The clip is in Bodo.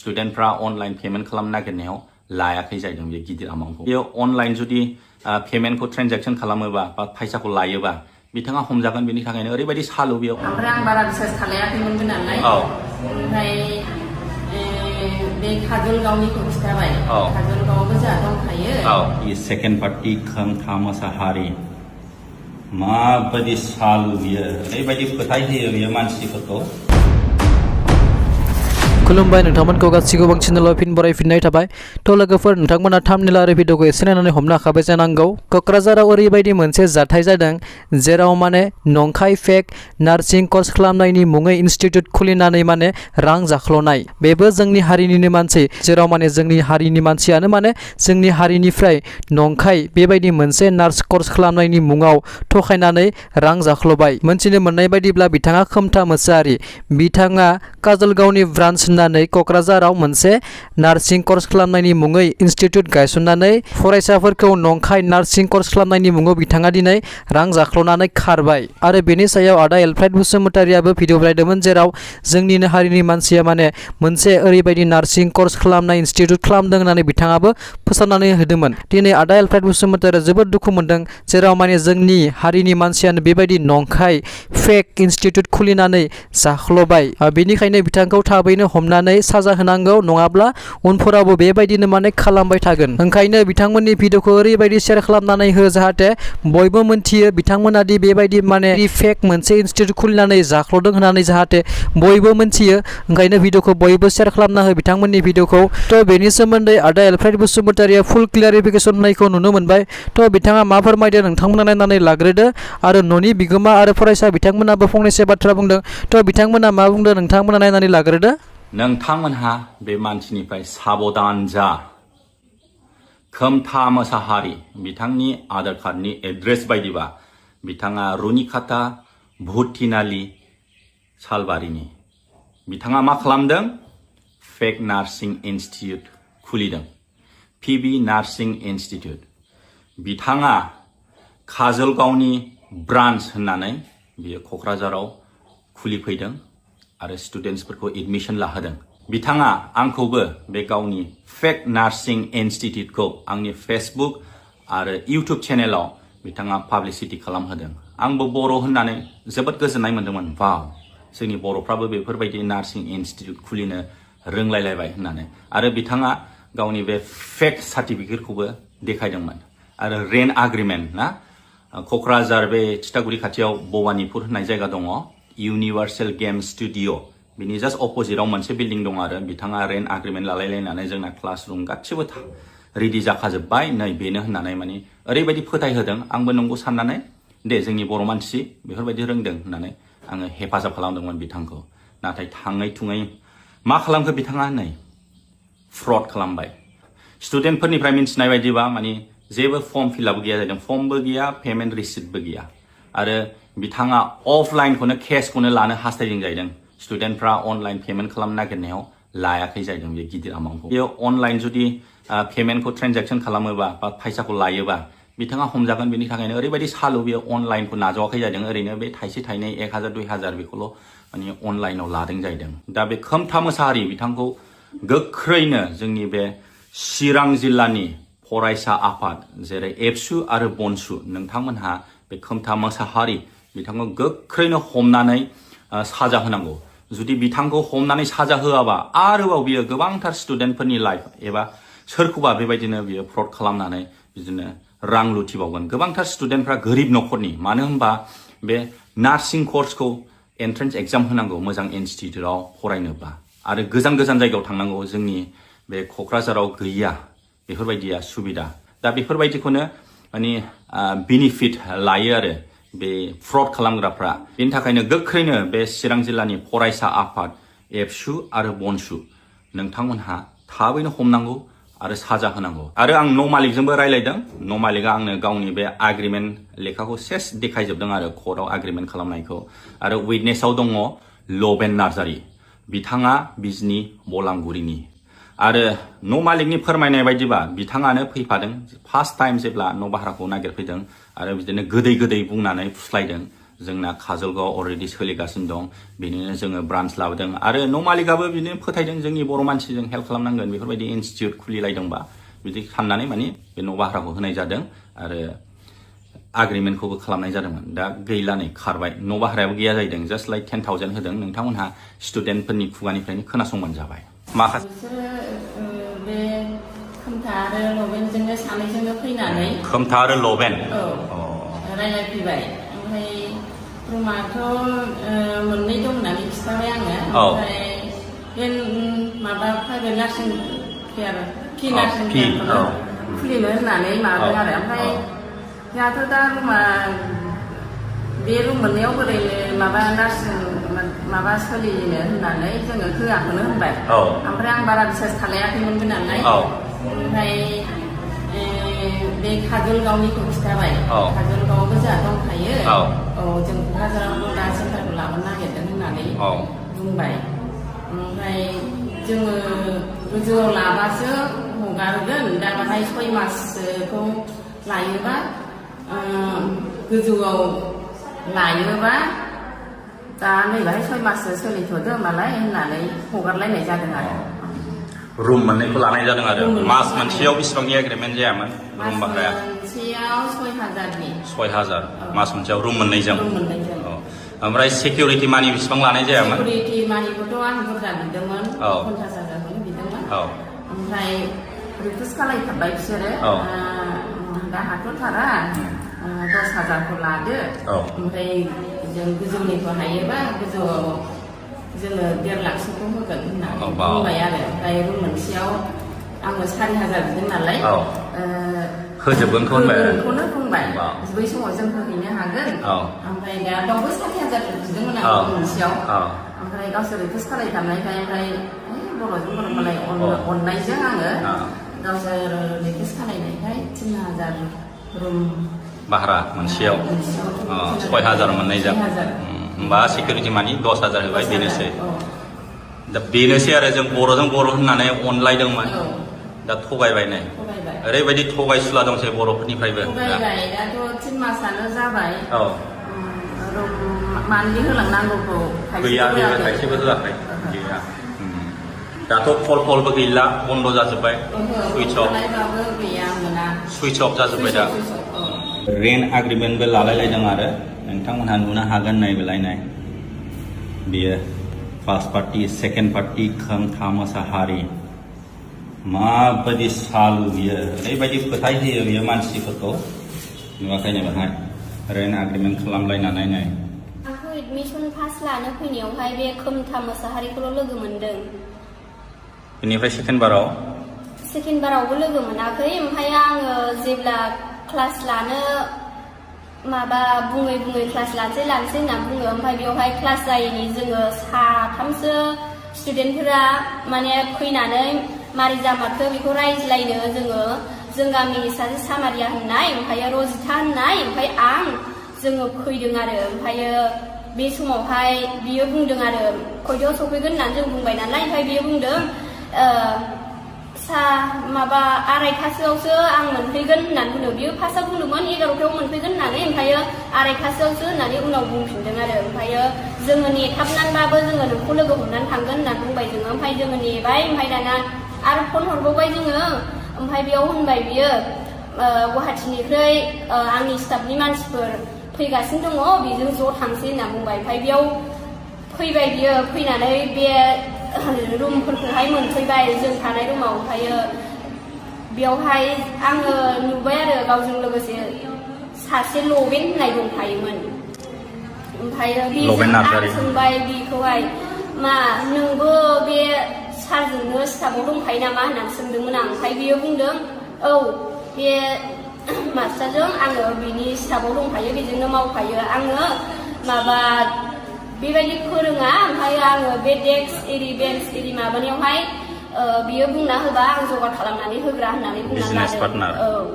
स्टुडेन्टफ्रा अनलाइन पेमेन्ट खालामनो नागिरनायाव लायाखै जाहैदों बे गिदिर एमाउन्टखौ। बेयो अनलाइन जुदि पेमेन्टखौ ट्रेन्जेक्सन खालामोबा बा फैसाखौ लायोबा बिथाङा हमजागोन। बेनि थाखायनो ओरैबायदि सालु बेयाव। ओमफ्राय आं बारा बिसास खालायाखैमोनबो नालाय। ओमफ्राय बे काजलगावनिखौ खिथाबाय। काजलगावआवबो जोंहा दंखायो। सेकेन्ड पार्टि खोमथा मोसाहारि माबायदि सालु बियो, ओरैबायदि फोथायहोयो बियो मानसिफोरखौ। खुलुमबाय नोंथांमोनखौ गासिखौबो आं चेनेलाव फिन बरायफिननाय थाबाय। थ' लोगोफोर, नोंथांमोना थाम्बनेल आरो भिडिअखौ एसे नायनानै हमनो हाखाबाय जानांगौ। क'क्राझाराव ओरैबायदि मोनसे जाथाय जादों जेराव माने नंखाय फेक नार्सिं कर्स खालामनायनि मुङै इनस्टिट्युट खुलिनानै माने रां जाख्ल'नाय। बेबो जोंनि हारिनिनो मानसि, जेराव माने जोंनि हारिनि मानसियानो माने जोंनि हारिनिफ्राय नंखाय बेबायदि मोनसे नार्स कर्स खालामनायनि मुङाव थगायनानै रां जाख्ल'बाय। मोनथिनो मोननाय बायदिब्ला बिथाङा खोमथा मोसाहारि। बिथाङा काजलगावनि ब्रान्च होननानै क'क्राझाराव मोनसे नार्सिं कर्स खालामनायनि मुङै इनस्टिट्युट गायसननानै फरायसाफोरखौ नंखाय नार्सिं कर्स खालामनायनि मुङाव बिथाङा दिनै रां जाख्ल'नानै खारबाय। आरो बेनि सायाव आदा एलफ्राइड बसुमतारियाबो भिडिअ बानायदोंमोन, जेराव जोंनिनो हारिनि मानसिया माने मोनसे ओरैबायदि नार्सिं कर्स खालामनाय इनस्टिट्युट खालामदों होननानै बिथाङाबो फोसावनानै होदोंमोन। दिनै आदा एलफ्राइड बसुमतारिया जोबोद दुखु मोनदों, जेराव माने जोंनि हारिनि मानसियानो बेबायदि नंखाय फेक इनस्टिट्युट खुलिनानै जाख्ल'बाय। बेनिखायनो बिथांखौ थाबैनो हमनानै साजा होनांगौ, नङाब्ला उनफोरावबो बेबायदिनो माने खालामबाय थागोन। ओंखायनो बिथांमोननि भिडिअखौ ओरैबायदि शेयार खालामनानै हो जाहाथे बयबो मोनथियो बिथांमोना दि बेबायदि माने फेक मोनसे इनस्टिट्युट खुलिनानै जाख्ल'दों होननानै, जाहाथे बयबो मोनथियो। ओंखायनो भिडिअखौ बयबो शेयार खालामना हो बिथांमोननि भिडिअखौ। थ' बेनि सोमोन्दै आदा एलफ्राइड बसुमतारिया फुल क्लियारिफिकेसन होनायखौ नुनो मोनबाय। थ' बिथाङा मा फोरमायदों नोंथांमोना नायनानै लाग्रोदो। आरो न'नि बिगोमा आरो फरायसा बिथांमोनाबो फंनैसो बाथ्रा बुंदों। थ' बिथांमोना मा बुंदों नोंथांमोना नायनानै लाग्रोदो। नोंथांमोनहा बे मानसिनिफ्राय साबधान जा। खोमथा मोसाहारि, बिथांनि आधार कार्डनि एड्रेस बायदिबा बिथाङा रुनिखाता भुटिनालि सालबारिनि। बिथाङा मा खालामदों? फेक नार्सिं इनस्टिट्युट खुलिदों, पिबि नार्सिं इनस्टिट्युट। बिथाङा काजलगावनि ब्रान्च होननानै बियो क'क्राझाराव खुलिफैदों आरो स्टुडेन्टसफोरखौ एडमिशन लाहोदों। बिथाङा आंखौबो बे गावनि फेक नार्सिं इनस्टिट्युटखौ आंनि फेसबुक आरो इउटुब चेनेलाव बिथाङा पाब्लिसिटि खालामहोदों। आंबो बर' होननानै जोबोद गोजोननाय मोन्दोंमोन। वाव, जोंनि बर'फ्राबो बेफोरबायदि नार्सिं इनस्टिट्युट खुलिनो रोंलायलायबाय होननानै। आरो बिथाङा गावनि बे फेक सार्टिफिकेटखौबो देखायदोंमोन। आरो रेन्ट आग्रिमेन्ट ना, क'क्राझार बे थिथागुरि खाथियाव भबानिपुर होननाय जायगा दङ, इउनिभार्सेल गेम स्टुडिअ, बिनि जास्ट अपोजिटआव मोनसे बिल्डिं दं। आरो बिथाङा रेन्ट आग्रिमेन्ट लालायलायनानै जोंना क्लास रुम गासिबो रेडि जाखाजोब्बाय, नै बेनो होननानै माने ओरैबायदि फोथायहोदों। आंबो नंगौ साननानै दे जोंनि बर' मानसि बेफोरबायदि रोंदों होननानै आङो हेफाजाब खालामदोंमोन बिथांखौ। नाथाय थाङै थुङै मा खालामखो बिथाङा? नै फ्रड खालामबाय। स्टुडेन्टफोरनिफ्राय मिन्थिनाय बायदिबा माने जेबो फर्म फिलआप गैया जादों, फर्मबो गैया, पेमेन्ट रिसिप्टबो गैया। आरो बिथाङा अफलाइनखौनो केसखौनो लानो हास्थायदों जाहैदों। स्टुडेन्टफ्रा अनलाइन पेमेन्ट खालामनो नागिरनायाव लायाखै जाहैदों बे गिदिर एमाउन्टखौ। बेयो अनलाइन जुदि पेमेन्टखौ ट्रेन्जेक्सन खालामोबा बा फैसाखौ लायोबा बिथाङा हमजागोन। बेनि थाखायनो ओरैबायदि सालु बेयो अनलाइनखौ नाजावाखै जाहैदों। ओरैनो बे थाइसे थाइनै 1000 2000 बेखौल' माने अनलाइनाव लादों जाहैदों। दा बे खोमथा मोसाहारि बिथांखौ गोख्रैनो जोंनि बे चिरां जिल्लानि फरायसा आफाद जेरै एबसु आरो बनसु, नोंथांमोनहा बे खोमथा मोसाहारि बिथांखौ गोख्रैनो हमनानै साजा होनांगौ। जुदि बिथांखौ हमनानै साजा होआबा आरोबाव बियो गोबांथार स्टुडेन्टफोरनि लाइफ एबा सोरखौबा बेबायदिनो बियो फ्रड खालामनानै बिदिनो रां लुथिबावगोन। गोबांथार स्टुडेन्टफ्रा गोरिब न'खरनि, मानो होनबा बे नार्सिं कर्सखौ एन्ट्रेन्स एग्जाम होनांगौ मोजां इनस्टिट्युटआव फरायनोबा, आरो गोजान गोजान जायगायाव थांनांगौ। जोंनि बे क'क्राझाराव गैया बेफोरबायदिया सुबिदा। दा बेफोरबायदिखौनो माने बेनिफिट लायो आरो बे फ्रड खालामग्राफ्रा। बेनि थाखायनो गोख्रैनो बे चिरां जिल्लानि फरायसा आफाद एबसु आरो बनसु, नोंथांमोनहा थाबैनो हमनांगौ आरो साजा होनांगौ। आरो आं न' मालिकजोंबो रायलायदों। न' मालिकआ आंनो गावनि बे आग्रिमेन्ट लेखाखौ सेस देखायजोबदों आरो कर्टआव आग्रिमेन्ट खालामनायखौ। आरो उइटनेसआव दङ लबेन नार्जारि, बिथाङा बिजनि बलांगुरिनि। आरो न' मालिकनि फोरमायनाय बायदिबा बिथाङानो फैफादों फार्स्ट टाइम जेब्ला न' भाराखौ नागिरफैदों, आरो बिदिनो गोदै गोदै बुंनानै फुस्लायदों जोंना काजलगाव अलरेडि सोलिगासिनो दं बेनिनो जोङो ब्रान्च लाबोदों आरो न' मालिकआबो बिदिनो फोथायदों जोंनि बर' मानसिजों हेल्प खालामनांगोन बेफोरबायदि इनस्टिट्युट खुलिलायदोंबा बिदि साननानै माने बे न' भाराखौ होनाय जादों आरो एग्रिमेन्टखौबो खालामनाय जादोंमोन दा गैला नै खारबाय न' भारायाबो गैया जाहैदों जास्ट लाइक 10,000 होदों नोंथांमोनहा स्टुडेन्टफोरनि खुगानिफ्रायनो खोनासंबानो जाबाय माखासे बे खोमथा आरो लबेनजोंनो सानैजोंनो फैनानै खोमथा आरो लबेन रायलायफैबाय ओमफ्राय रुमाथ' मोननै दं होननानै खिन्थाबाय आङो ओमफ्राय बे माबा प्राइभेट नार्सिं केयार पि नार्सिं केयारखौनो खुलिनो होननानै माबादों आरो ओमफ्राय जोंहाथ' दा रुमा बे रुम मोननायाव ओरैनो माबा नार्सिं माबा सोलिनो होननानै जोङो होआखौनो होनबाय ओमफ्राय आं बारा बिसास खालायाखैमोनबो नालाय ओमफ्राय बे काजलगावनिखौ खिन्थाबाय काजलगावआवबो जोंहा दंखायो जों क'क्राझाराव दा सेन्टारखौ लाबोनो नागिरदों होननानै बुंबाय ओमफ्राय जोङो गोजौआव लाबासो हगारगोन दा बाहाय 6 मासखौ लायोबा गोजौआव लायोबा दा नैबाहाय 6 माससो सोलिथ'दों नालाय होननानै हगारलायनाय जादों आरो रुम मोननैखौ लानाय जादों आरो मास मोनसेयाव बेसेबांनि एग्रिमेन्ट जायामोन रुम भाराया मोनसेयाव 6,000नि 6,000 मास मोनसेयाव रुम मोननैजों ओमफ्राय सिकिउरिटि मानि बेसेबां लानाय जायामोन सिकिउरिटि मानिखौथ' आं बुरजा बिदोंमोन 50,000खौनो बिदोंमोन ओमफ्राय रिकुवेस्ट खालायथारबाय बिसोरो दा हाथ'थारा 10,000खौ लादो ओमफ्राय जों गोजौनिखौ हायोबा गोजौआव जोङो 1.5 लाखसोखौ होगोन होननानै बुंबाय आरो ओमफ्राय रुम मोनसेयाव आङो 4,000 बिदों नालाय होजोबगोनखौ होगोनखौनो बुंबाय बै समाव जों होहैनो हागोन ओमफ्राय दा दावबो 4,000 बिदोंमोन आं रुम मोनसेयाव ओमफ्राय गावसोर रिकुवेस्ट खालायथारनायखाय ओमफ्राय बर'जों बर' मालाय अननायजों आङो गावसोर रिकुवेस्ट खालायनायखाय 3,000 रुम भारा मोनसेयाव 6,000 मोननायजों होमबा सिकिउरिटि मानि 10,000 होबाय बेनोसै दा बेनोसै आरो जों बर'जों बर' होननानै अनलायदोंमोन दा थगायबाय नै ओरैबायदि थगायसुला दंसै बर'फोरनिफ्रायबो थगायबाय दाथ' 3 मासानो जाबाय मान्थलि होलांनांगौखौ गैया बेबो थाइसेबो होआखै गैया दाथ' कलबो गैला बन्द जाजोब्बाय सुइच अफ जाजोब्बाय दा रेन्ट एग्रिमेन्टबो लालायलायदों आरो नोंथांमोनहा नुनो हागोन नायलायनाय बियो फार्स्ट पार्टि सेकेन्ड पार्टि खोमथा मोसाहारि माबायदि सालु बियो ओरैबायदि फोथायहोयो बियो मानसिफोरखौ नुवाखैनो बेहाय रेन्ट एग्रिमेन्ट खालामलायनानै नाय आंखौ एडमिसन पास लानो फैनायावहाय बे खोमथा मोसाहारिखौल' लोगो मोनदों बेनिफ्राय सेकेन्ड बारावबो लोगो मोनाखै ओमफ्राय आङो जेब्ला क्लास लानो माबा बुङै क्लास लानोसै होनना बुङो ओमफ्राय बेवहाय क्लास जायैनि जोङो 3सो स्टुडेन्टफोरा माने फैनानै मारै जामारखो बेखौ रायज्लायनो जों गामिनि सासे सामारिया होननाय ओमफ्राय रजिता होननाय ओमफ्राय जोङो फैदों आरो ओमफ्राय बे समावहाय बियो बुंदों आरो खयथायाव सफैगोन होननानै जों बुंबाय नालाय ओमफ्राय बियो बुंदों माबा 2:30 आं मोनफैगोन होननानै बुंदों बियो फार्स्टआव बुंदोंमोन 11:00 मोनफैगोन होननानै ओमफ्राय 2:30 होननानै उनाव बुंफिनदों आरो ओमफ्राय जोङो नेथाबनानैबाबो जोङो नोंखौ लोगो हमनानै थांगोन होननानै बुंबाय जोङो ओमफ्राय जोङो नेबाय ओमफ्राय दाना आरो फन हरबावबाय जोङो ओमफ्राय बेयाव होनबाय बियो गुवाहाटिनिफ्राय आंनि स्टाफनि मानसिफोर फैगासिनो दङ बेजों ज' थांसै होनना बुंबाय ओमफ्राय बेयाव फैबाय बियो फैनानै बे रुमफोरखौहाय मोनफैबाय जों थानाय रुमाव ओमफ्राय बेयावहाय आङो नुबाय आरो गावजों लोगोसे सासे लबेन होननाय दंफायोमोन ओमफ्राय आं सोंबाय बेखौहाय मा नोंबो बे सारजोंनो स्टाफआव दंखायो नामा होननानै सोंदोंमोन आं ओमफ्राय बियो बुंदों औ बे मास्टारजों आङो बिनि स्टाफआव दंखायो बेजोंनो मावखायो आङो माबा बेबायदि फोरोङा ओमफ्राय आङो बे डेस्क एरि बेन्च एरि माबानायावहाय बियो बुंना होबा आं जगार खालामनानै होग्रा होननानै बुंनानै लादों।